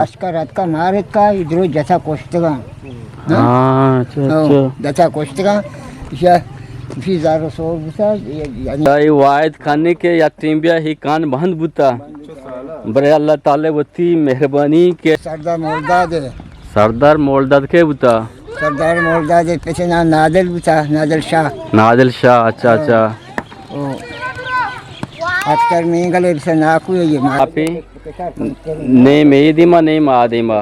لشکر اتکا مارکا، ای درو جتا کشتگاں۔ ہاں، اچھا، ہاں، اچھا۔ جتا کشتگاں۔ ایشا، ایشی زار و سور بوتا، یعنی اے واحد کانے کہ یا ٹیم بیا ہی کان بند بوتا۔ برے اللہ تعالی وتی مہربانی کہ سردار مولداد ہے۔ سردار مولداد کے بوتا؟ سردار مولداد ہے، پچے نام نادل بوتا، نادل شاہ۔ نادل شاہ، اچھا، ہاں۔ اچھا۔ او۔ اختر مینگل ہے، بسے ناکو ہے یہ مار۔ آپی؟ نیم اے دیما، نیم آ دیما۔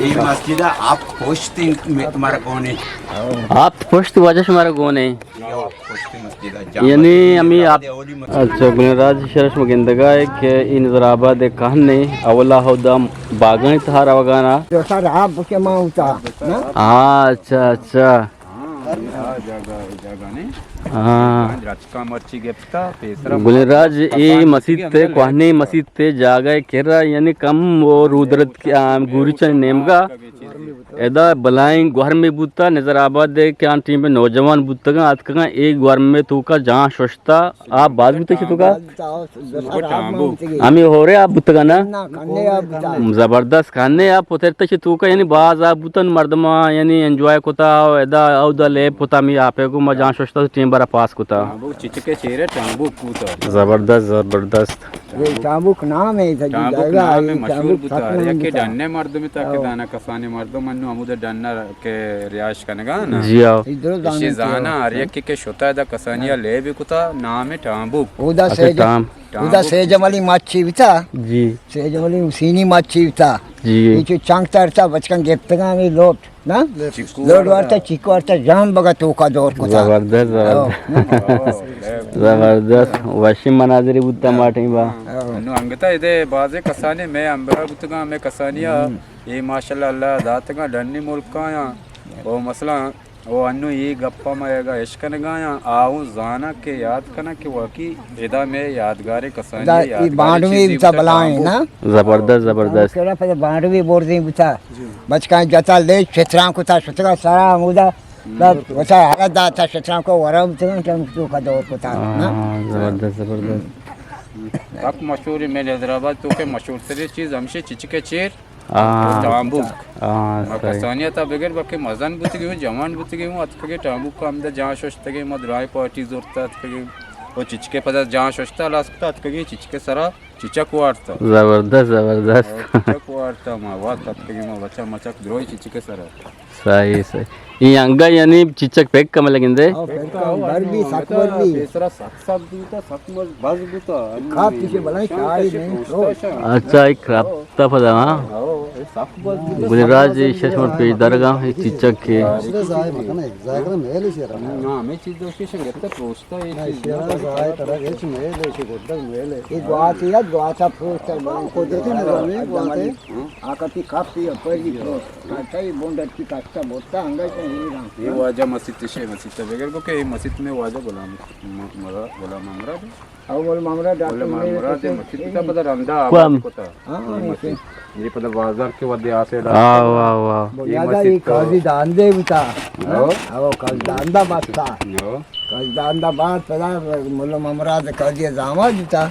اے مسجد ءَ آپ پشت انت، مئے، مارا گون انت۔ آپ پشت واجہ شمارا گون انت۔ یعنی ہمیں آپ، اچھا، گلیں راج شرش مگندگا ہے کہ اے نظر آباد کہن نے اولا ہودا باغانی تہا روگانا۔ جو سر آپ کے ماں ہوتا، نا؟ ہاں، اچھا، اچھا۔ ہاں، اے جاگہ، اے جاگہ نے۔ ہاں۔ درچکاں مرچی گپتا، پیسرا گلیں راج، اے کسان مسیت تے، کوہنیں مسیت تے جاگہ کرا، یعنی کم و رودرت کے، آ، گوریچن نیمگا۔ ادا بلائیں گوہر میں بوتا، نظر آباد دے کہ آن ٹیم نوجوان بوتگاں، آتکگاں، اے گوہر میں توکا جان ششتا، آپ باز بوتے چی توکا؟ ہمیں ہورے آپ بوتگا نا؟ زبردست کھانے آپ پترتا چی توکا، یعنی باز آپ بوتن مردماں، یعنی انجوائے کتا، ادا اودا لیب کتا، ہمیں آپے کو ما جان ششتا ٹیم برا پاس کتا۔ ٹامبوک چچکے چیرے، ٹامبوک بوتا۔ زبردست، زبردست۔ اے ٹامبوک نام ہے، ٹامبوک نام ہے، مشہور بوتا۔ ہر یکے ڈنے مردم تا کہ دانا کسانی مردم انو ہمود ڈنا کہ ریاش کنگا نا۔ جی ہاں۔ اشی زانا ہر یکے کہ شتا دا کسانی لیب کتا، نام ہے ٹامبوک۔ اودا اچھا، سیج-، ٹام-، اودا سیجم علی مچی بتا۔ جی۔ سیجم علی حسینی مچی بتا۔ جی۔ یہ چو چنگ ترتا بچکن گپتگا ہمیں لوٹ۔ نا؟ چیکو لوڈ وارتا، چیکو وارتا، جان بگا توکا دور کتا۔ زبردست، زبردست۔ ہاں۔ زبردست۔ وشی مناظری بوتا ما ٹیم با۔ ہاں۔ انو انگتا ادے بازے کسانی میں امبرا بوتگا، میں کسانیا، اے ماشاءاللہ اللہ داتگا ڈنی ملکا یا۔ او مثلاً، او انو یہ گپا ما اگا اشکنگا یا، آؤ زانا کہ یاد کنا کہ واقعی ادا میں یادگار کسانی دا یادگار ای بانڈوی چیزی بتا بتا بلائیں نا؟ زبردست، زبردست۔ کرا پہ بانڈوی بردیں بتا۔ جی۔ بچکاں جتا لے شتران کتا، شتران سرا ہمودا، ہم۔ دا وتا حالت داتا شتران کو ورا بتگن کہ ہم تو کا دور کتا، نا؟ ہاں، زبردست، زبردست۔ حق مشہور ہے، میں حیدرآباد تو کے مشہور ترین چیز ہمشے چچکے چیر، ہاں۔ ٹامبوک۔ ہاں، ما صحیح۔ کسانیتا بگر بکے مزن بوتگی ہوں، جوان بوتگی ہوں، اتکگے ٹامبوک کا ہمدا جان ششتگے، ما درائیں پارٹی زورتا اتکگے، او چچکے پدا جان ششتا لاس کتا اتکگے، چچکے سرا چچک وارتا۔ زبردست، زبردست۔ او چچک وارتا، ما وقت اتکگی، ما بچا مچک دروئی چچکے سرا۔ صحیح، صحیح۔ یہ انگا یعنی چچک پیک کم لگندے؟ او پیک کم، بر بھی، سک بر بھی۔ پیسرا سک سک بوتا، سک مز بز بوتا۔ کاپ پیچھے بلائیں چاری نہیں تو۔ اچھا، ایک خراب تا پدا، ہاں۔ او، اے سک بز بوتا، گلیں راج، سک بز بوتا۔ شش مر پیش درگا، یہ چچک کے۔ دوسرے ضائع مکنے، ضائع کرنے محل سے رہا۔ نا، ہمیں چیز دوشی شنگت پروشتا، یہ چیز شیرا ضائع کرا، یہ چیز محل ہے، یہ گڈک محل ہے۔ یہ گواتے یا گواتا پروشتا، قدرتی نظام ہے، گواتے۔ آ کپی کپی ء پری پروت۔ کٹائی بونڈ اٹکی کشتا بوتا انگا چہ ایران۔ یہ واجہ مسیت شے، مسیت بغیر کو کہ یہ مسیت میں واجہ غلام م-، مرا-، غلام مراد ہے۔ او غلام مراد ڈاکٹر غلام مراد ہے، مسیت تا پدا رندا آباد کتا۔ ہاں، یہ مسیت۔ یہ پدا بازار کے ودے آسے ڈاکٹر۔ واہ، واہ، واہ۔ یہ بنیادہ مسیت یہ تو قاضی داندے بتا۔ ہاں؟ او قاضی داندا بستا۔ ہاں۔ قاضی داندا بعد پدا ملا مراد قاضی زاماد بتا۔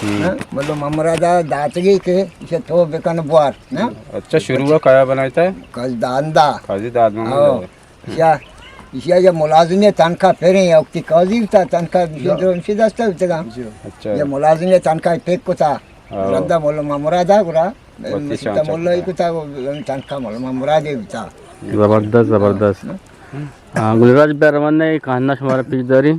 ہاں، ملا ممراد ء داتگی کہ اسے تو بکن بوار، نا؟ اچھا، شروع کیا بنائیتا ہے؟ قاضی داندا۔ قاضی داد محمد۔ او، اشیا، اشیا یہ ملازمی تنخواہ پھریں، یا وقتی قاضی بتا تنخواہ مشی درو مشی دستا بتگا۔ اچھا۔ یہ ملازمی تنخواہ پک کتا۔ او۔ رندا ملا ممراد ء گڑا، وتی مسیت شان ملا ہی چکتا۔ کتا، تنخواہ ملا ممراد ہی بتا۔ زبردست، زبردست۔ ہاں، گلراج بیا روان ہے، کہنا شمارا پیش داری۔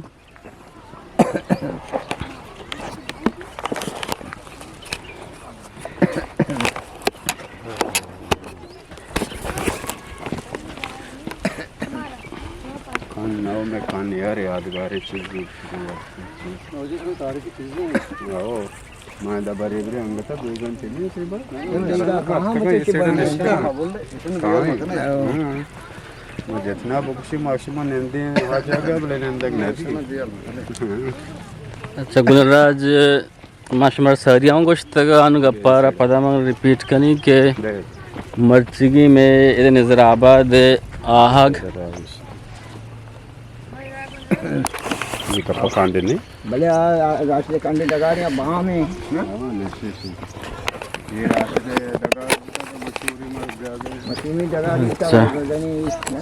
کان نو میں کان یار یادگار چیز۔ ما دا برے برے انگتا دو گھنٹے نہیں تھے بس۔ ہاں۔ ما جتنا بکشی ما شما نندیں واجہ گا بلے نندگ نہ۔ اچھا، گلراج، ما شمار ساری ہوں گوشتگا، ان گپارا پدا من ریپیٹ کنی کہ مرچگی میں ادے نظر آباد آہگ۔ کپا کانڈے نے۔ بلے آ، آ، راشد کانڈے ڈگار یا بام ہے، ہاں؟ ہاں، نشے سے۔ یہ راشد ڈگار مشہوری مر جاگے۔ مشہوری ڈگار اچھا۔ گزنی، ہاں؟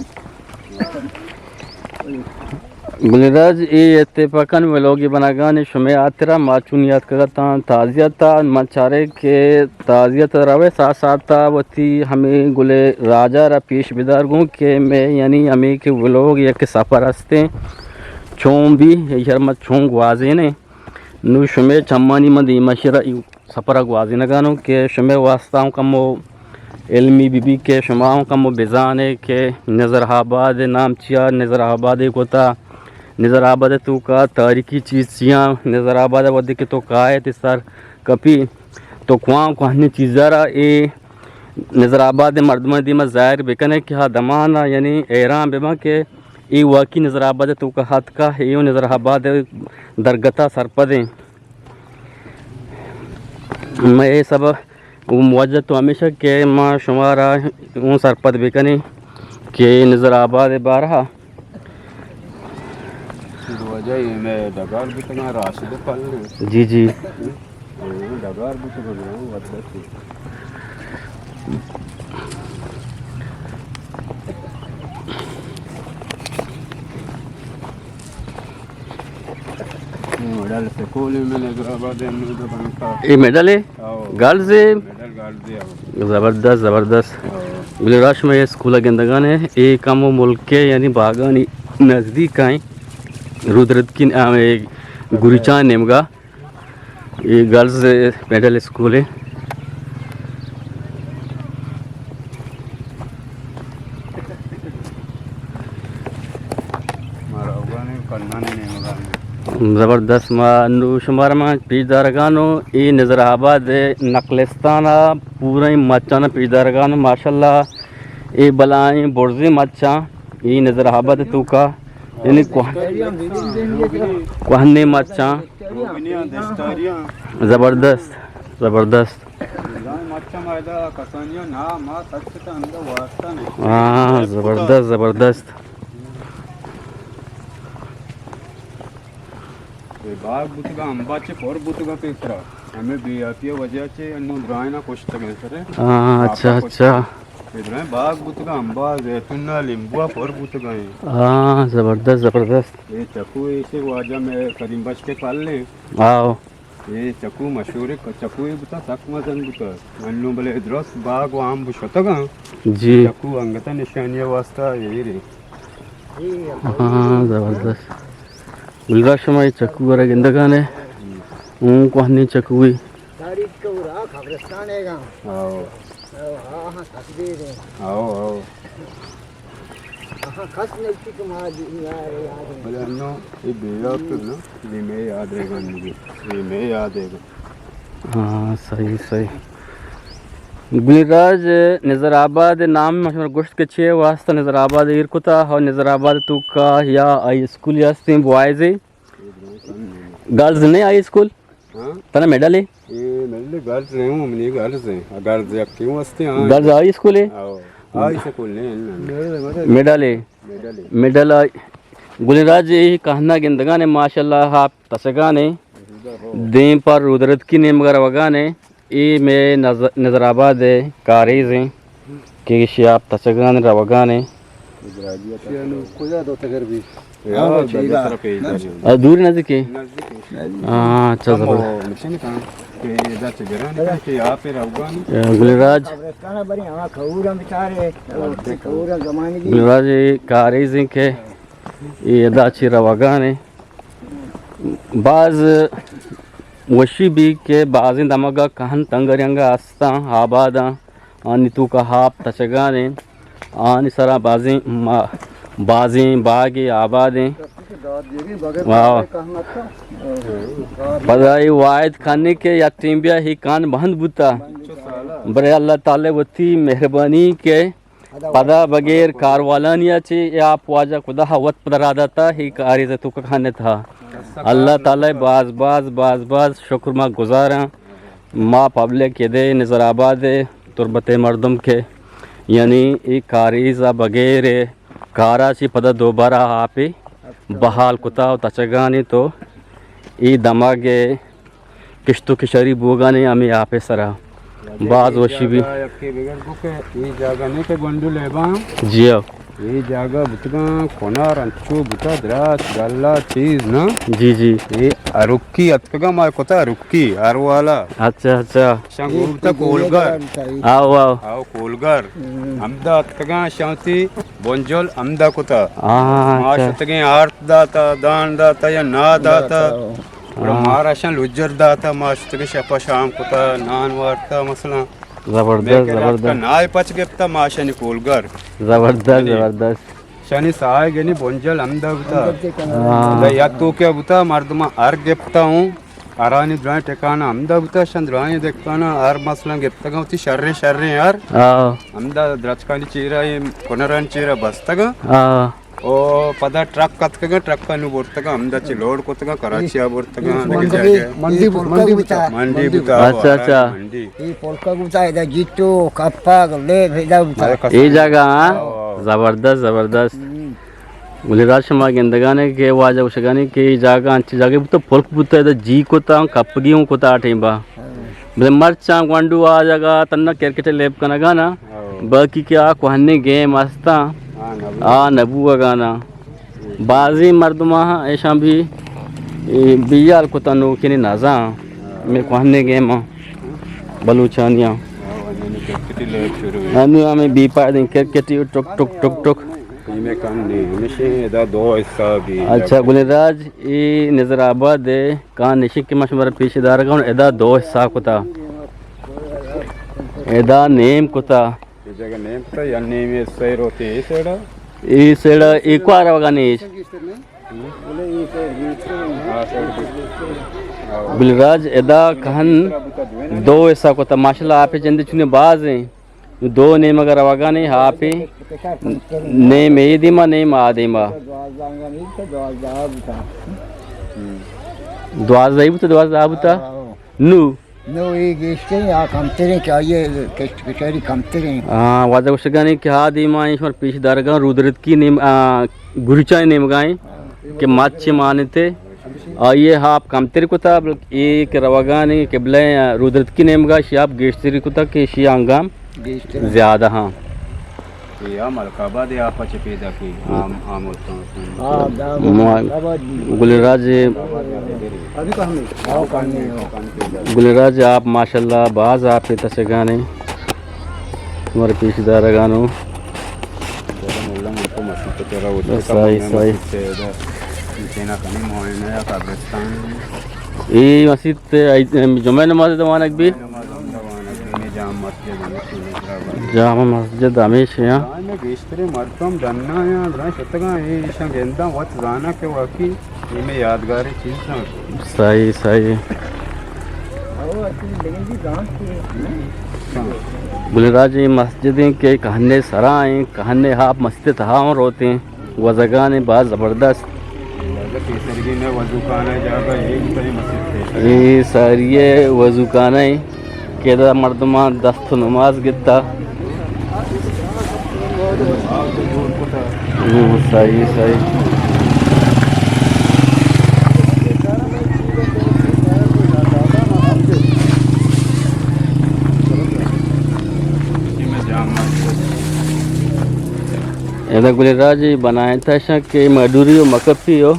گلیں راج، اے اتفاقاً ولوگے بناگانے شمے ہاترا، ما چون یات کگتاں تعزیت ءَ، من چارے کہ تعزیت ءَ روے، ساتھ ساتھ ءَ وتی ہمے گلیں راج ءَ را پیش بدار گوں کہ مئے یعنی ہمے کہ ولوگ یک سفر ہستیں، چون بی، ایشر ما چون گوازینیں۔ نوں شمے چمانی من دیما شرا سفر ءَ گوازینگانوں کہ شمئے واسطہ اوں کمو علمی بہ بی کہ شما اوں کمو بزانے کہ نظر آباد ءِ نام چیا، نظر آباد ءِ کوتا، نظر آباد ءِ توکا تاریخی چیز چیاں، نظر آباد ءَ وھدے کہ تو کائے تئی سر کپی، تو کوان کوہنیں چیزا را اے نظر آباد ءِ مردمانی دیما ظاہر بکنے کہ ہا دمانا یعنی حیران بباں کہ اے واقعی نظر آباد ءِ توکا ہتکا، اے اوں نظر آباد ءِ درگتا سرپدیں۔ مئے سبب و موجہ تو ہمیشہ کہ ما شمارا اوں سرپد بکنیں کہ نظر آباد ءِ بارہا۔ واجہ اے مئے ڈگار بوتگاں راشد پل۔ جی، جی۔ اے ڈگار بوتگاں، وت اے مڈل سکول ایں، من حیدرآباد ءَ نوں بنتا۔ اے مڈل ایں؟ آؤ۔ گرلز ایں؟ مڈل گرلز ایں، آؤ۔ زبردست، زبردست۔ آؤ۔ بلے راش میں اسکول ءَ گندگانے، اے کم و ملک ءِ یعنی باغانی نزدیک ایں۔ رودرتکی، آ، اے گریچان نیمگا۔ اے گرلز مڈل اسکول ایں۔ زبردست، ما نوں شمارا ما پیش دارگانوں، اے نظر آباد ءِ نقلستان ءَ پوریں مچاں پیش دارگانوں، ماشاءاللہ۔ اے بلاہیں برزیں مچاں، اے نظر آباد ءِ توکا، یعنی کوہ-، کوہنیں مچاں۔ زبردست، زبردست۔ ہاں، زبردست، زبردست۔ اے باغ بوتگا، امبا چہ پر بوتگا پیسرا۔ ہمیں بے آپی وجہ چہ انوں درائنا کشتگا سرے۔ ہاں، اچھا، اچھا۔ اے درائیں باغ بوتگا، امبا، زیتون نا، لیمبوا پر بوتگا ایں۔ ہاں، زبردست، زبردست۔ اے چکو ایشے واجہ میں کریم بخش کے پالے۔ آؤ۔ اے چکو مشہور ایں، چکو اے بوتا سک مزن بوتا۔ انوں بلے درست باغ و ہم بشتگا۔ جی۔ چکو انگتا نشانی واسطہ اے رے۔ ہاں، زبردست۔ گلدار شما اے چکو ورا گندگانے۔ اوں کوہنیں چکوے۔ تاریخ کو را قبرستان ہے گا۔ آؤ۔ آؤ، ہاں، ہاں، تصویر ہے۔ آؤ، آؤ۔ آہاں، کس نہیں کہ ما دی-، یار، یار۔ بلے انوں اے بے یاد تو نا، اے میں یاد رہ گا مجھے۔ اے میں یاد رہ گا۔ ہاں، صحیح، صحیح۔ گلیں راج، نظر آباد نام ما شمارا گوشت کہ چے واسطہ نظر آباد ایر کتا، اور نظر آباد توکا یا ہائی اسکول ہستیں بوائز ایں؟ گرلز نہیں ہائی اسکول؟ ہاں؟ تنا مڈل ایں؟ اے مڈل گرلز نہیں ہوں، منی گرلز ایں۔ گرلز یک کیوں ہستے، ہاں۔ گرلز ہائی اسکول ایں؟ آؤ۔ ہائی اسکول نہیں، نہیں۔ مڈل ایں؟ مڈل ایں۔ مڈل آئی۔ گلیں راج اے کہنا گندگانے، ماشاءاللہ، آپ تچگانے۔ دیم پر رودرتکی نیمگا روگانے۔ اے مئے نظ-، نظر آباد ءِ کاریز ایں کہ ایشی آپ تچگان روگان ایں۔ کجا دو تگر بھی؟ آ، دور نزدیک ایں؟ ہاں، اچھا، زبر۔ گلیں راج۔ گلیں راج اے کاریز ایں کہ اے ادا چہ روگان ایں۔ باز وشی بی کہ بازیں دمگا کہن تنگرینگا ہستاں، آباداں، آنی توکا آپ تچگان ایں، آنی سرا بازیں ما-، بازیں باگے آباد ایں۔ واہ۔ پدا اے واحد کھنے کہ یک ٹیم بیا ہی کان بند بوتا۔ برے اللہ تعالی وتی مہربانی کہ پدا بغیر کاروالانی ءَ چہ اے آپ واجہ خدا ءَ وت پدا راہ داتا، اے کاریز ءِ توکا کھنت ہا۔ اللہ تعالی باز باز باز باز شکر ما گزاراں۔ ما پبلک ادے نظر آباد ءِ تربت ءِ مردم کہ یعنی اے کاریز ءَ بغیر کارا چہ پدا دوبارہ آپے بحال کتا و تچگانی تو ای دمگ کشت و کشاری بوگانی ہمیں آپ سرا باز وشی بی۔ جاگہ یکے بگر گو کہ ای جاگہ نہیں کہ گونڈو لیباں۔ جی ہاں۔ ای جاگہ بوتگاں کنار انچو بوتا دراج گلا چیز نا۔ جی جی۔ ای ارکی اتکگا ما کتا ارکی اروالا۔ اچھا اچھا۔ شان گوبتا کولگر۔ آو آو۔ آو کولگر۔ ہمدا اتکگاں شانتی بنجل ہمدا کتا۔ ہاں، ما اچھا۔ شتگیں آرت داتا، دان داتا یا نا داتا۔ گڑا ہاں۔ مارا شان لجر داتا، ما شتگیں شپا شام کتا، نان وارتا مثلاً۔ زبردست، زبردست۔ نائے پچ گپتا ما شانی کولگر۔ زبردست، زبردست۔ شانی ساہگ یعنی بنجل ہمدا بوتا۔ ہاں۔ دا یک توکیا بوتا، مردماں ہر گپتا ہوں۔ ہرانی درائیں ٹکانا ہمدا بوتا، شان درائیں دکانا ہر مثلاً گپتگاں وتی شریں شریں ہر۔ ہاں۔ ہمدا درچکانی چیرا، اے کنرانی چیرا بستگاں۔ ہاں۔ او پدا ٹرک اتکگاں، ٹرک نو برتگاں، ہمدا چہ لوڈ کتگاں، کراچی آ برتگاں، دگہ منڈی، جاگہ۔ منڈی بوتا۔ منڈی بوتا، اچھا، اچھا۔ منڈی۔ اے پولکا بوتا، ادا جیتو، کپگ، لیب، ادا بوتا۔ اے جاگہ، ہاں؟ ہاں۔ زبردست، زبردست۔ ہم۔ گلیں راج شما گندگانے کہ واجہ گوشگانی کہ اے جاگہ انچیں جاگہ بوتا، پلک بوتا، ادا جی کتا، کپگی ہوں کتا آ ٹیمبا۔ ہاں۔ بلے مرچاں گونڈو آ جاگہ تنا کرکٹ لیب کنگانا، ہاں۔ باقی کہ آ کوہنیں گیم استاں، ہاں، نبو۔ آ نبوگانا۔ بازیں مردماں ایشاں بھی، اے، بیال کتا نوکینی نزاں، ہاں۔ میں کوہنیں گیم بلوچانیاں۔ ہاں، انو کرکٹ لیب شروع ہے۔ انو ہمیں بی پائدیں کرکٹ ٹک ٹک ٹک ٹک۔ اے میں کن نہیں، ہمیشہ ادا دو حصہ بھی۔ اچھا، گلیں راج، اے نظر آباد ہے، کان نشی کہ ما شمارا پیش دارگا ہوں، ادا دو حصہ کتا۔ ادا نیم کتا۔ اے جگہ نیم کتا یا نیم حصہ روتے اے سیڑا؟ اے سیڑا، اے کوارا وگا نیش۔ بلراج ادا کہن دو حصہ کتا، ماشاءاللہ آپ جندے چونے باز ہیں۔ دو نیمگ روگا نے ہاپی، نیم اے دیما، نیم آ دیما۔ دوازدہ ہی بوتا، دوازدہ بوتا۔ نو۔ نو اے گیشتریں، آ کمتریں کہ آئیے کشت کشاری کمتریں۔ ہاں، واجہ گوشگانی کہ آ دیما ایں شمار پیش دارگاں رودرتکی نیم، آ، گروچانی نیمگائیں کہ مچ مانتے۔ آئی ء آپ کمتر کتا، بلکہ اے کہ روگانی قبلہ رودرتکی نیمگا شی آپ گیشتری کتا کہ شی انگام گیشتر۔ زیادہ ہاں۔ اے ہم ملک آباد ء آپ چہ پیدا کی عام، عام ہوتا ہوں۔ ہاں، دا ما ملک آباد بھی۔ گلیں راج، ابھی کہاں ہے؟ گلیں راج آپ ماشاءاللہ باز آپ تچگانے۔ ہمارے پیش دارگانو۔ صحیح، صحیح۔ اے مسیت ء جمعہ نماز دوانگ بی۔ جامع مسجد ہمیش ہیں۔ گیشتریں مردم ڈنا یا درائیں شتگاں، ایشاں گنداں وت زاناں کہ واقعی اے مئے یادگاری چیز اَنت۔ صحیح، صحیح۔ گلیں راج، اے مسجد ایں کہ کہنے سرا ایں، کہنے آپ مسجد تہا ہوں روتے ہیں، گوزگان ایں، باز زبردست۔ اے ساری وضو خانہ ایں۔ کہ ادا مردماں دست نماز گتا۔ ہوں، صحیح، صحیح۔ ادا گلیں راج بنائیں تھا شاں کہ مڈوری و مکپی ہو۔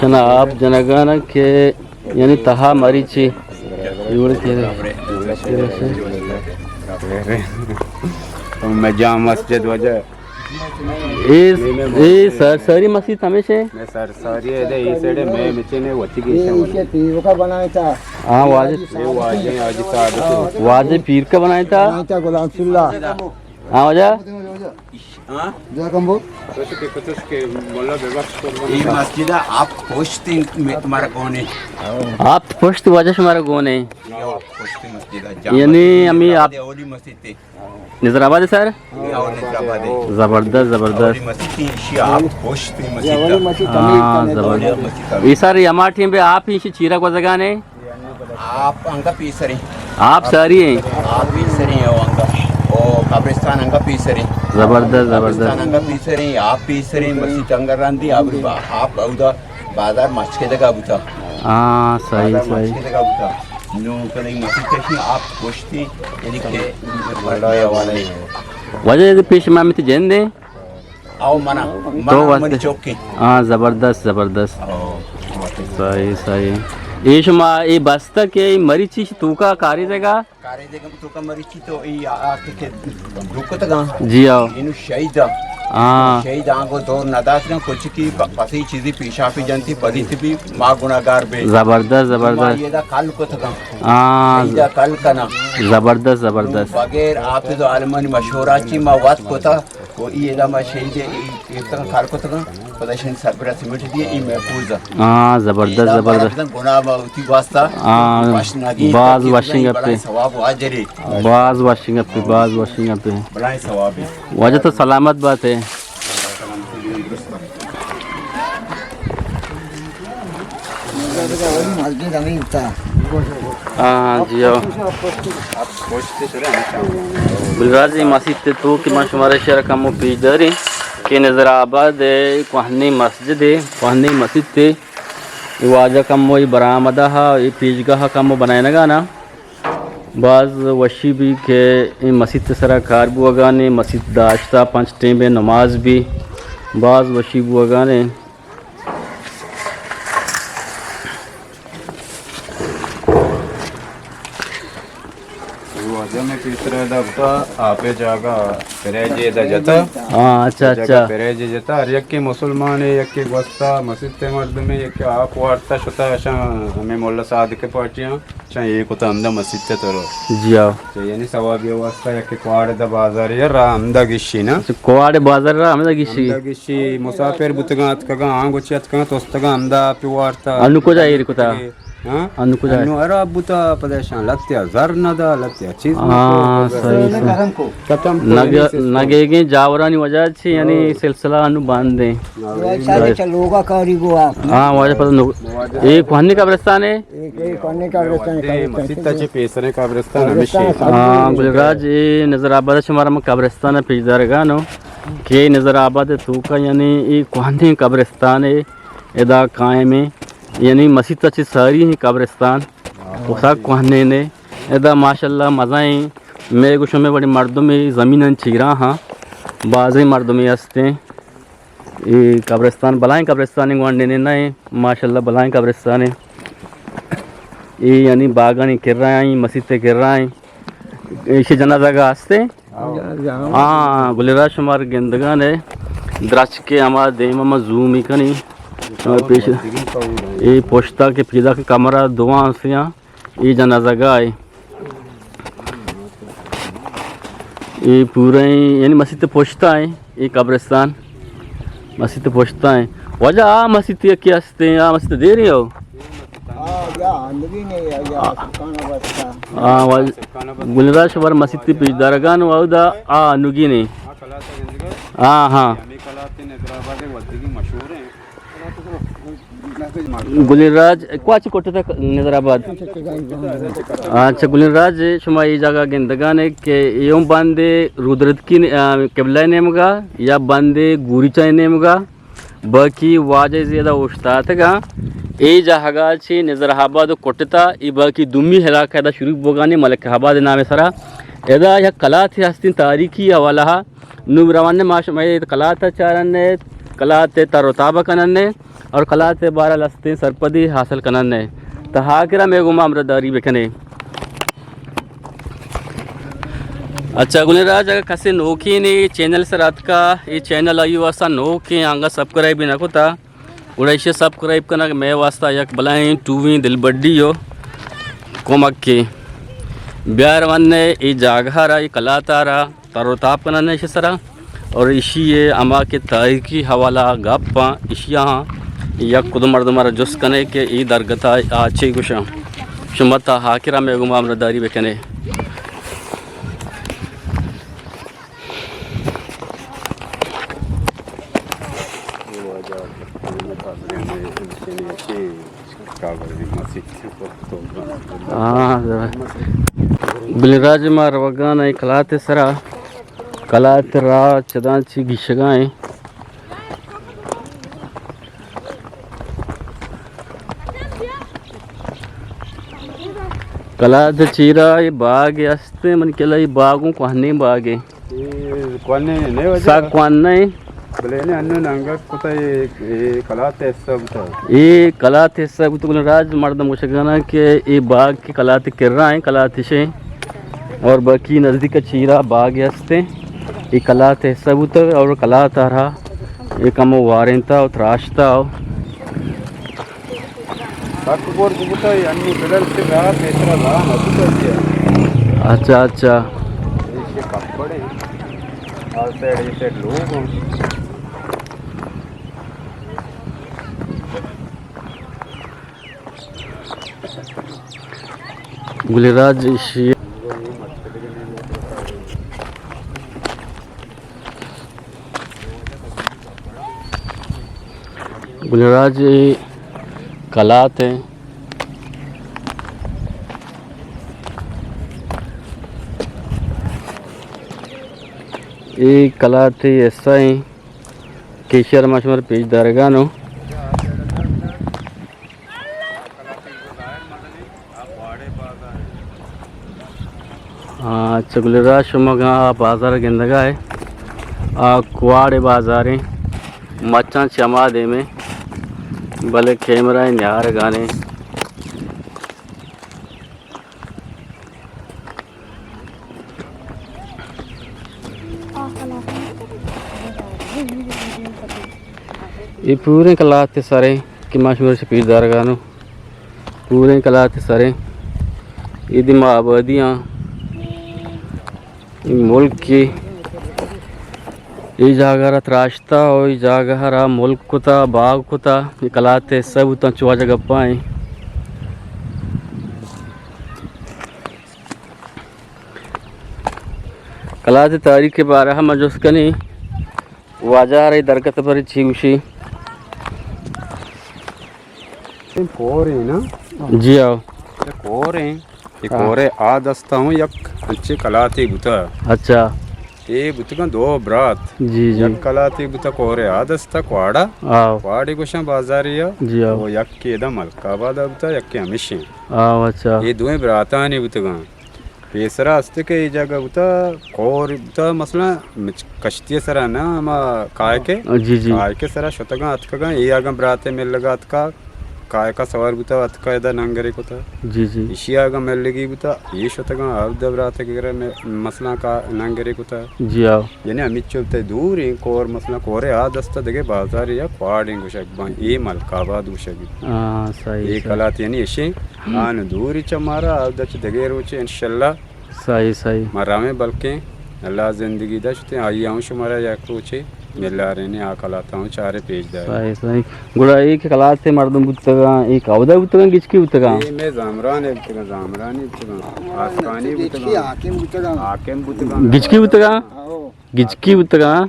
چنا آپ جنگانا کہ یعنی تہا مریچی۔ میں جامع مسجد وجہ۔ اے، اے سر، ساری مسجد ہمیش ہے؟ میں سر، ساری ہے، اے سیڑے میں مچے نے وتی گیشا۔ ہاں، واجہ۔ اے واجہ، واجہ صاحب۔ واجہ پیر کا بنائیں تھا؟ بنائیں تھا غلام اللہ۔ ہاں، واجہ۔ ہاں؟ جا کم بو۔ اے مسجد آپ پشت، تمہارا کون ہے؟ آپ پشت واجہ شمارا کون ہے؟ پشت مسجد ہے۔ یعنی ہمیں آپ اولی مسجد تھے۔ نظر آباد ہے سر؟ یہ اولی نظر آباد ہے۔ زبردست، زبردست۔ اولی مسجد تھی، ایشی آپ پشت مسجد ہے۔ ہاں، زبردست۔ اولی مسجد ہے۔ یہ سر، یہ ہمارا ٹیم پہ آپ ہی چیرا گوزگانے؟ آپ انگا پیسر ہیں۔ آپ ساری ہیں۔ آپ پیسر ہیں، او انگا۔ او او قبرستان انگا پیسریں۔ زبردست، قبرستان زبردست۔ انگا پیسریں، آپ پیسریں، مسیت انگا رندی، آپ، آپ اودا بازار مچکدگا بوتا۔ ہاں، صحیح، بازار صحیح۔ مچکدگا بوتا۔ نو کنے مسیت کشی آپ پشتی، یعنی کہ مردم حوالے۔ واجہ پیش ما مت جندے۔ او منا، تو منا واسطے۔ منی چوکی۔ ہاں، زبردست، زبردست۔ او۔ صحیح، صحیح۔ اے شما، اے بستہ کہ اے مریچی توکا کاری دے گا؟ کاری دے گا توکا مریچی تو اے آ، آ کہ، کہ دکتگا۔ جی آؤ۔ اینو شہید۔ ہاں۔ شہید آنگو دور نداتگا، کچھ کی پ-، پسی چیزی پیشا پی جنتی، پلیت بھی ما گناہگار بے۔ زبردست، ما زبردست۔ یہ دا کل کتگا۔ ہاں۔ شہیدا کل کنا۔ زبردست، زبردست۔ بغیر حافظ عالمانی مشورہ چی ما وات کتا۔ و ای ادا ما شہید ای گرفتگاں، کار کتگاں، پدا شن سربرا سیمٹ دی، ای محفوظ۔ ہاں، زبردست، ادا زبردست۔ بار گناہ ما وتی واسطہ ہاں، وش نگی، باز وشیں گپے۔ بڑا ثواب و اجرے۔ باز وشیں گپے، باز وشیں گپے۔ بڑا ثواب ہے۔ واجہ تو سلامت بات ہے۔ مسجد ہمیں ہوتا۔ ہاں، جی ہو۔ بلراج، اے مسیت ءِ توک ءَ ما شمارا شہر کمو پیش داریں کہ نظر آباد ءِ کوہنیں مسجد ءِ، کوہنیں مسیت ءِ، اے واجہ کمو اے برآمدہ ءَ، اے پیشگاہ ءَ کمو بنائینگا نا۔ باز وشی بی کہ اے مسیت ءِ سرا کار بوگانے، مسیت داشتا، پنچ ٹیم ءِ نماز بی، باز وشی بوگانے۔ واجہ میں پیسرا دبتا، آپ جاگہ پریجے دا جتا۔ ہاں، اچھا، جاگہ اچھا۔ پریجے جتا، ہر یکے مسلمان ہے، یکے گوستا، مسیت مردم ہے، یکے آپ وارتا شتا، اشاں ہمیں مولا صادق پارٹیاں، اشاں یہ کتا ہمدا مسیت تو رو۔ جی ہاں۔ تو یعنی ثواب یہ واسطہ یکے کواڑ دا بازار ہے، را ہمدا گشی نا۔ اچھا، کواڑ بازار را ہمدا گشی۔ ہمدا گشی۔ چی مسافر بوتگاں، اتکگاں، آنگو چی اتکگاں، توستگاں، ہمدا پہ وارتا۔ انو کجا ایر کتا؟ ہاں؟ انو کجا؟ انو عرب بوتا، پدیشان لتیا زر ندا، لتیا چیز ہاں، ندا۔ صحیح، صحیح۔ ختم کو۔ نگے-، نگیگیں جاورانی وجہ چی، یعنی ہاں۔ سلسلہ انو بند ہے۔ ہاں، چلے چل لوگا کاری گو آپ۔ ہاں، واجہ پتہ نو-، اے کوہنی قبرستان ہے؟ اے کوئی کوہنی قبرستان، قبرستان۔ مسیت چی پیسریں قبرستان ہمیشہ۔ ہاں، گل راج، اے نظر آباد شمارا من قبرستان پیش دارگانو۔ کہ نظر آباد ءِ توکا یعنی اے کوہنیں قبرستان ءِ ادا قائم ایں، یعنی مسیت ءَ چہ ساری ایں قبرستان، و سک کوہنیں ایں۔ ادا ماشاءاللہ مزہ ایں، مئے گو شمئے وڑیں مردمے زمیناں چیراں ہاں، بازیں مردمے ہستیں۔ اے قبرستان بلائیں قبرستانے، گونڈینے نہ ایں، ماشاءاللہ بلائیں قبرستانے۔ اے یعنی باغانی کرا ایں، مسیت ءِ کرا ایں۔ ایشی جنازہ گاہ ہستے؟ ہاں، گل راج شمار گندگان ہے۔ درچکے ہما دیم ہما زومی کنی۔ پیش اے پشتا کہ پیدا کہ کمرہ دواں سیاں۔ اے جنازہ گاہ ہے۔ اے پورے یعنی مسیت پشتا ہے۔ اے قبرستان مسیت پشتا ہے۔ واجہ آ مسیت یکی ہستے، آ مسیت دیریں ہو؟ آ، یا اندگی نے، یا، یا سکان بستا۔ آ، واجہ گل راج شمار مسیت پیش دارگان و اودا آ انوگی نے۔ ہاں، ہاں۔ گل راج، کواچ کٹتا نظر آباد؟ اچھا، گل راج، شما اے جاگہ گندگان ہے کہ اے ہم بندے رودرتکی نے-، آ، قبلہ نیمگا یا بندے گوریچہ نیمگا؟ باقی واجہ زیادہ اوشتاتگاں۔ اے جاگہ چی نظر آباد و کٹتا، اے باقی دومی علاقہ دا شروع بوگانی ملک آباد نام سرا۔ ادا یک قلات ہستیں تاریخی حوالہ۔ نوں روان ما شمئے قلات چارن، قلات تر و تاب کنن اور قلات بارہ لستیں سرپدی حاصل کنن۔ تا آخرا مئے گوما ہمراہ داری بکنے۔ اچھا گلیں راج، اگر کسے نوکیں اے چینل سر اتکا، اے چینل آئی واسطہ نوکیں، آنگا سبسکرائب نہ کتا، گڑا ایشی سبسکرائب کنگ مئے واسطہ یک بلائیں ٹوہیں دلبڈی و کمکے۔ بیار ون اے جاگہ را، اے قلات را تر و تاب کنن ایشی سرا، اور ایشی ء ہما کہ تاریخی حوالہ گپ آں، ایشی آں یک کدو مردم را جست کنے کہ اے درگت ء آ چے گوشاں۔ شما تا آخر ء مئے گوما ہمراہ داری بکنے۔ ہاں، ذرا۔ بلے راج ما روگان ایں کلات ءِ سرا، کلات ءِ راہ چداں چی گیشگا ایں۔ کلات ءِ چیرا اے باگ است ایں، من کلا اے باگ اوں کوہنیں باگ ایں۔ اے کوہنیں نہ واجہ؟ سک کوہنیں۔ بلے نے انوں ننگک کتا اے، اے کلات ءِ حصہ بوتا۔ اے کلات ءِ حصہ بوتا، گل راج مردم گوشگانا کہ اے باگ کہ کلات ءِ کرا ایں، کلات اش ایں۔ اور باقی نزدیک چیرا باگ است ایں۔ اے کلات ءِ حصہ بوتا اور کلات ءَ را اے کمو وارینتا اور تراشتا اور سک برز بوتا، اے انی بلل سے راہ، پیسرا راہ نہ بوتا اے۔ اچھا، اچھا۔ ایشی کپڑے، آ سائیڈ، اے سائیڈ لوگ ہوں۔ گل راج ایشی گل راج اے کلات ایں۔ اے کلات ءِ حصہ ایں کہ ایشی ءَ را ما شمارا پیش دارگا اوں۔ آ، اچھا، گل راج شما گا آ بازار گندگا اے۔ آ کواڑ ءِ بازار ایں۔ مچاں چہ ہما دیم ایں۔ بلے کیمرہ ءَ نیارگا ایں۔ اے پوریں کلات ءِ سر ایں کہ ما شمارا چہ پیش دارگا اوں۔ پوریں کلات ءِ سر ایں۔ اے دیم آبادی آں۔ اے ملک ءِ اے جاگہ را تراشتا و اے جاگہ را ملک کتا، باغ کتا۔ اے کلات ءِ حصہ بوتاں، چو واجہ گپا ایں۔ کلات ءِ تاریخ ءِ بارہ ءَ ما جست کنیں، واجہ ءَ را اے درگت ءِ بارہ ءَ چی گوشی؟ کور ایں نا؟ جی ہاں۔ اے کور ایں۔ اے ہاں۔ کور ءِ آ دستا ہوں یک انچیں کلاتے بوتا۔ اچھا۔ اے بوتگاں دو برات۔ جی، جی۔ یک کلاتے بوتا کور ءِ آ دستا کواڑا۔ ہاں۔ کواڑے گوشاں بازارے ءَ۔ جی ہاں۔ و یکے ادا ملک آباد ءَ بوتا، یکے ہمیشیں۔ ہاں، اچھا۔ اے دوئیں براتانی بوتگاں۔ پیسرا است کہ اے جاگہ بوتا، کور بوتا، مثلاً مچ-، کشتی ءِ سرا نہ، ہما کائک ءِ، جی، جی۔ کائک ءِ سرا شتگاں، اتکگاں، اے اگاں برات ءِ ملگا اتکا، کائکا سوار بوتا، اتکا ادا ننگرے کتا۔ جی، جی۔ ایشی اگاں ملگی بوتا، اے شتگاں، اودا برات ءِ گرا م-، مثلاً کا-، ننگرے کتا۔ جی، آؤ۔ یعنی ہمیچو تے دور ایں کور، مثلاً کور ءِ آ دستا دگہ بازارے یا کواڑیں گوشگ باں، اے ملک آباد گوشگ۔ ہاں، صحیح، اے صحیح۔ کلات یعنی اشیں، آن دوری چہ مارا، اودا چہ دگہ روچے انشاءاللہ۔ صحیح، صحیح۔ ما رویں بلکیں اللہ زندگی داشتیں، آئی ہم شمارا یک روچے ملارینیں، آ کلات ہم چارے پیش داریں۔ صحیح، صحیح۔ گڑا اے کہ کلات ءِ مردم بوتگاں، اے کہ اودا بوتگاں، گچکی بوتگاں؟ اے مئے زامران بوتگاں، زامرانی بوتگاں، آسکانی بوتگاں۔ حاکم بوتگاں۔ حاکم بوتگاں۔ گچکی بوتگاں؟ ہاں۔ گچکی بوتگاں۔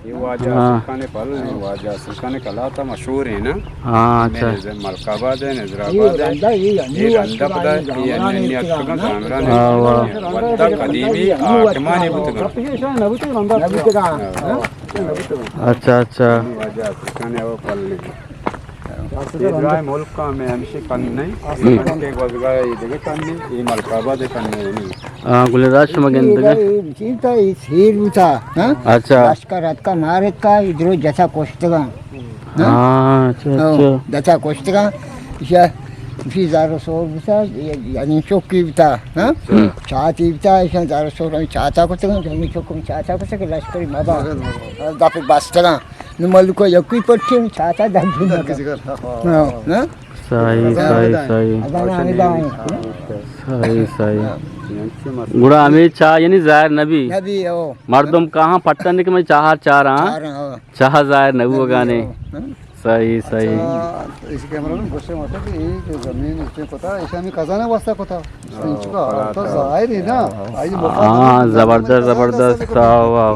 اے واجہ ہاں۔ سلطان پل ایں، واجہ سلطان کلات ءَ مشہور ایں نا۔ ہاں، اچھا۔ ملک آباد ایں، نظر آباد ایں۔ اے رندا پدا اے انی اتکگاں زامران ایں۔ ہاں، واہ۔ وتا قدیمی حاکمانی بوتگاں۔ نہ بوتگاں۔ اچھا، اچھا۔ واجہ سلطان او پل ایں۔ اے درائیں ملک ءَ ہمے ہمیشی کن نہ ایں۔ اے کن کہ گوزگا اے دگہ کن نہ ایں، اے ملک آباد کن نہ ایں۔ ہاں، گل راج شما گندگا۔ اے چیتا، اے سیر بوتا، ہاں؟ اچھا۔ لشکر اتکا، مار اتکا، اے درو جتا کشتگاں۔ ہاں؟ ہاں، اچھا، ہاں، اچھا۔ جتا کشتگاں۔ ایشا، ایشی زار و سور بوتا، یعنی چوکی بوتا، ہاں؟ اچھا۔ چاتی بوتا، ایشا زار و سور ہمیں چاتا کشتگاں، ہمیں چوک ہمیں چاتا کشتگاں کہ لشکری مبا۔ دپ بستگاں۔ نو ملکو یکی پٹی چاتا دگی نہ کسی کر۔ ہاں، ہاں۔ صحیح، صحیح، صحیح۔ ازانا ہمیں دائیں۔ صحیح، صحیح۔ ہاں۔ گڑا ہمیں چاہ یعنی ظاہر نبی۔ نبی، او۔ مردم کہاں پٹن کہ میں چاہ چار ہاں۔ چار ہاں، او۔ چاہ ظاہر نبو نبی، گانے۔ او۔ ہاں۔ صحیح، صحیح۔ اچھا، اس کیمرہ میں گوشے مطلب کہ یہ جو زمین اس نے پتا، ایسا ہمیں خزانہ واسطہ پتا۔ انچکا تو ظاہر ہے نا۔ آئی مقام ہاں، زبردست، زبردست۔ واہ، واہ۔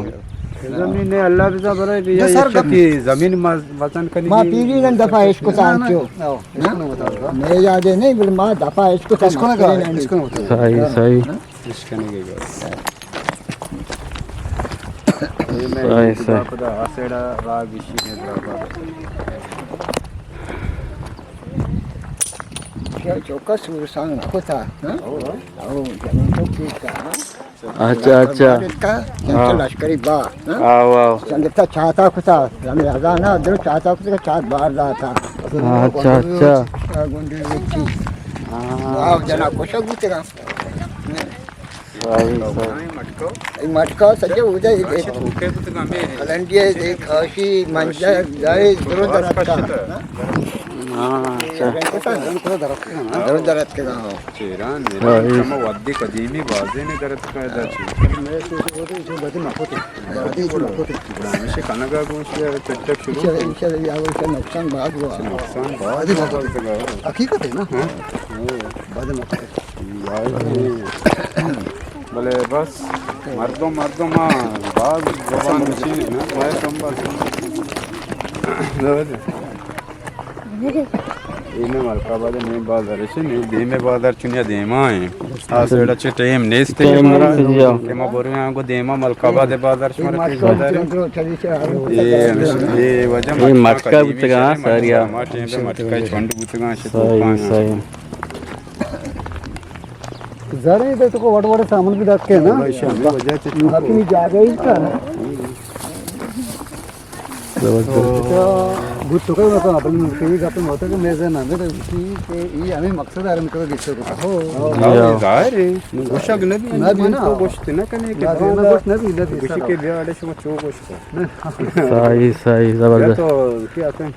زمین ءَ اللہ بزاں برے بیا، سر، یہ گپ۔ زمین ما وزن کنی ما پیری نن دفعہ اشکتا انچو۔ نہ، نہ، اشکو نہ بتا۔ میں یاد نہیں، بل ما دفعہ اشکتا۔ اشکو نہ کہا، اشکو نہ بتا۔ صحیح، صحیح۔ اشکنے کے گا۔ صحیح، صحیح۔ پدا آسیڑا راگ اشی ہے برابر۔ چوکا سورسان کتا، ہاں؟ او، زمین تو پیش کا، ہاں؟ اچھا، اچھا۔ ہاں۔ لشکری با، ہاں؟ آو، آو۔ سنگتا چاتا کتا، ہمیں ہزانا درو چاتا کتا، چات بار داتا۔ اچھا، اچھا۔ گنڈی وچی۔ ہاں۔ آو، جنا کشک بوتگا۔ صحیح، صحیح۔ اے مٹکا سجے ہو جائے، اے کلنڈی ہے، اے کھاشی، منجا، جائے، درو درت کا۔ ہاں، اچھا۔ درو درت کا۔ چیران، میرا ہاں، کم وادی قدیمی بازی نے درت کا ادا چی۔ میں تو، تو، تو، تو بدی مکوتے۔ بدی مکوتے۔ ہمیشہ کنگا گوش یا چٹک شروع۔ انشاءاللہ، انشاءاللہ، یہ اول سے نقصان بعد ہوا۔ نقصان بعد ہوا۔ حقیقت ہے نا؟ ہاں۔ بدی مکوتے۔ بلے بس، مردم، مردم، ہاں، باز زبان چین نا، باید سنبھال۔ اے نہ ملک آباد ءِ نیم بازار اش، نیم دیمے بازار چونیا دیما ایں۔ آ سائیڈ ءَ چہ ٹائم نیست ٹائم مارا نیست، جی ہاں۔ کہ ما برے آں گو دیما ملک آباد ءِ بازار شمارا پیش داریں۔ اے ہمیش-، اے وجہ اے مٹکا مٹکا قدیمی بوتگا، شہر، ساریا۔ ما ٹائم پہ مٹکا چنڈ بوتگا، شے صحیح، توپان۔ صحیح۔ زرے دے تو کو وڑ وڑ سامان بھی رکھے نا۔ باقی جاگہ ہی کا۔ زبردست۔ تو بوت تو کئی مطلب اپنے ملک کی گپ میں ہوتا کہ میں زنا میں تو اسی کہ یہ ہمیں مقصد ہے، ہم کو گشتے کو۔ ہو۔ جی ہاں۔ ظاہر ہے۔ گوشگ نہ بھی، نہ بھی، من تو گوشت نہ کنے کہ نہ بھی، نہ گوشت نہ بھی، نہ بھی، گوشی سر۔ کہ بیا اڑے شما چو گوشت۔ صحیح، صحیح، زبردست۔ تو کیا کن؟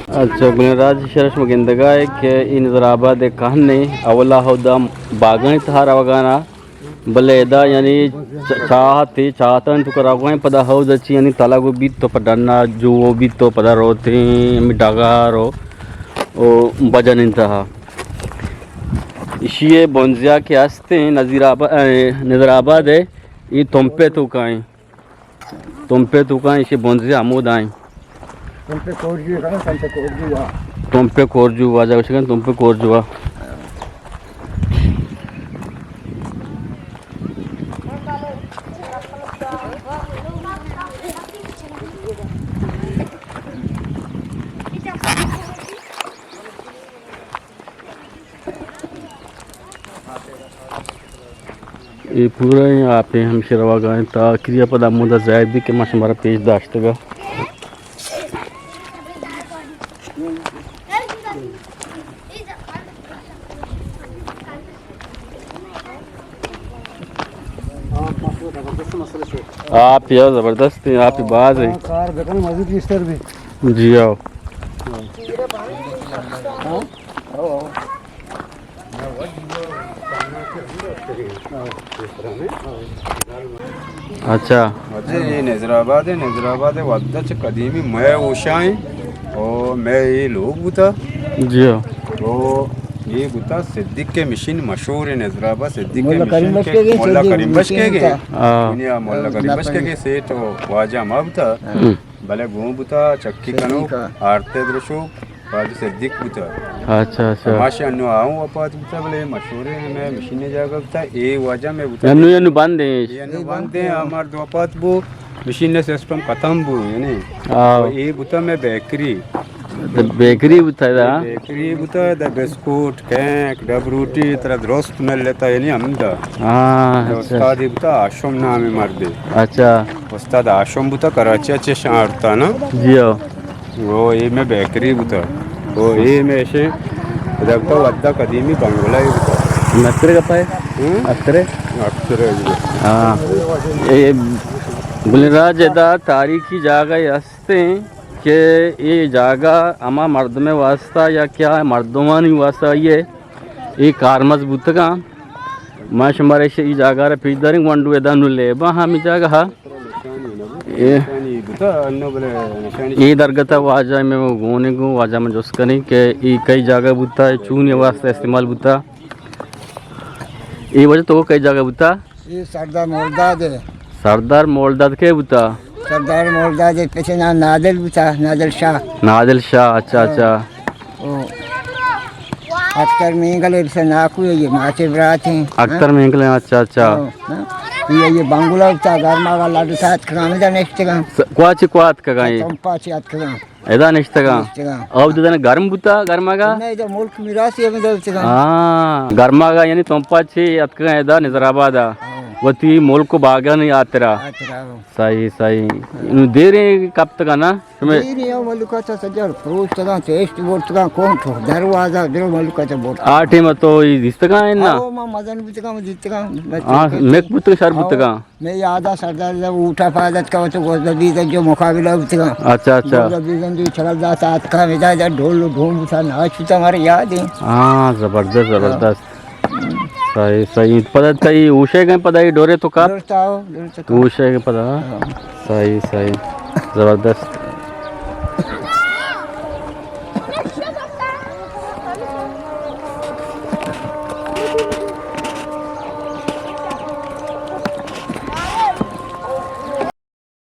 اچھا، گلیں راج شرش ما گندگا ہے کہ اے نظر آباد ءِ کہن ءَ اولا ہدا باگانی تہا روگانا، بلے ادا یعنی چ-، چاہتے، چاہتانی توکا روگا ایں، پدا ہدا چی یعنی تلگ بیت تو پہ ڈنا جو بیت تو پدا روتیں ہمے ڈگار و، و بجن انتہا۔ اشی ءِ بنزیا کہ ہستیں نظیر آبا-، اے، نظر آباد ءِ، اے تمپے توکا ایں۔ تمپے توکا ایشی بنزی ہمودا ایں۔ تمپے کورجو کنا، تمپے کورجو وا۔ تمپے کورجو واجہ گوشگن، تمپے کورجو وا۔ اے پورا ایں آپ ایں، ہمشی روگا ایں تا آخری ءَ پدا ہمودا زاہد بی کہ ما شمارا پیش داشتگا۔ آپ یا زبردست ایں، آپ باز ایں۔ کار بکن مزید گیشتر بی۔ جی آؤ۔ اچھا۔ اچھا، اے نظر آباد ایں، نظر آباد ءِ وھد ءَ چہ قدیمی مئے ہوشا ایں، او مئے اے لوگ بوتا۔ جی ہاں۔ او اے بوتا صدیق ءِ مشین، مشہور ایں نظر آباد صدیق ءِ مشین کہ ملا کریم بشکے گے۔ ہاں۔ دنیا ملا کریم بشکے گے سیٹ و واجہ ما بوتا۔ ہم۔ بلے گون بوتا، چکی کنوک، آرتے درشوک، واجہ صدیق بوتا۔ اچھا، اچھا۔ ماشی انو آؤں وفات بوتا، بلے مشہور ایں، ہمے مشین جاگہ بوتا، اے واجہ مئے بوتا۔ انو، انو بند ایں۔ اے انو بند ایں، آ مرد وفات بو، مشین سسٹم ختم بو، یعنی۔ آؤ۔ اے بوتا مئے بیکری۔ بیکری بوتا دا؟ بیکری بوتا، دا بسکوٹ، کیک، ڈب روٹی، ترا درست ملتا، یعنی ہمدا۔ ہاں، اچھا۔ استادی بوتا، ہاشم نام مردے۔ اچھا۔ استاد ہاشم بوتا، کراچی ءَ چہ شان آرتا نا۔ جی ہاں۔ او اے مئے بیکری بوتا۔ او اے مئے ایشی، ادا بوتا وھدا قدیمی بنگلہ ہی بوتا۔ مسترے گپا ہے؟ ہم؟ استرے؟ استرے جی۔ ہاں۔ اے گلیں راج ادا تاریخی جاگہ ہستیں کہ اے جاگہ ہما مردم واسطہ یا کیا مردمانی واسطہ یہ اے کارمرز بوتگاں۔ ما شمارا ایشی ای جاگہ را پیش داریں، گونڈو ادا نو لیبا ہمی جاگہ ہا۔ اے، اے درگت ءَ واجہ میں گونے گو، واجہ من جست کنیں کہ اے کئی جاگہ بوتا، اے چونی واسطہ استعمال بوتا۔ اے واجہ تو کئی جاگہ بوتا؟ اے سردار مولداد اے۔ سردار مولداد کے بوتا؟ سردار مولداد اے، پچے نام نادل بوتا، نادل شاہ۔ نادل شاہ، اچھا، ہاں۔ اچھا۔ او اختر مینگل اے، بس ناکو اے، اے ماچے برات ایں۔ اختر مینگل اے، اچھا، اچھا۔ ہاں، ہاں۔ اے، اے بنگلہ بوتا، گرما کا لڈ سات کھانے دا نشتگاں۔ س-، کواچی کوات کگاں اے؟ تمپا چی اتکگاں۔ ادا نشتگاں۔ نشتگاں۔ او ددن گرم بوتا، گرماگا؟ نہ، ادا ملک میراثی ہمیں دلتگاں۔ ہاں، گرماگا یعنی تمپا چی اتکگاں ادا نظر آباد آ۔ ہاں۔ وتی ملک و باگانی آترا۔ آترا۔ صحیح، صحیح۔ نو دیریں کپتگاں نا؟ شمے دیریں او ملکا چا سجر پروشتگاں، چیشت برتگاں، کون تو دروازہ درو ملکا چا برت۔ آ ٹیم تو ای دیستگاں نا؟ او ما مزن بوتگاں، دیتگاں۔ ہاں، مک بوتگاں، شر بوتگاں۔ مئے یادا سردار دا اوٹا پاد اتکا تو گوزہ بیزن جو مقابلہ بوتگا۔ اچھا، اچھا۔ گوزہ بیزن جو چلل داتا اتکا، مدا دا ڈھول و ڈھوم بوتا، ناچ بوتا، مارا یاد ایں۔ ہاں، زبردست، ہاں۔ زبردست۔ صحیح، صحیح۔ پدا تئی اوشے گئے پدا اے ڈورے تو کار؟ ڈورتا ہو، ڈورتا کار۔ اوشے گئے پدا۔ ہاں۔ صحیح، صحیح۔ زبردست۔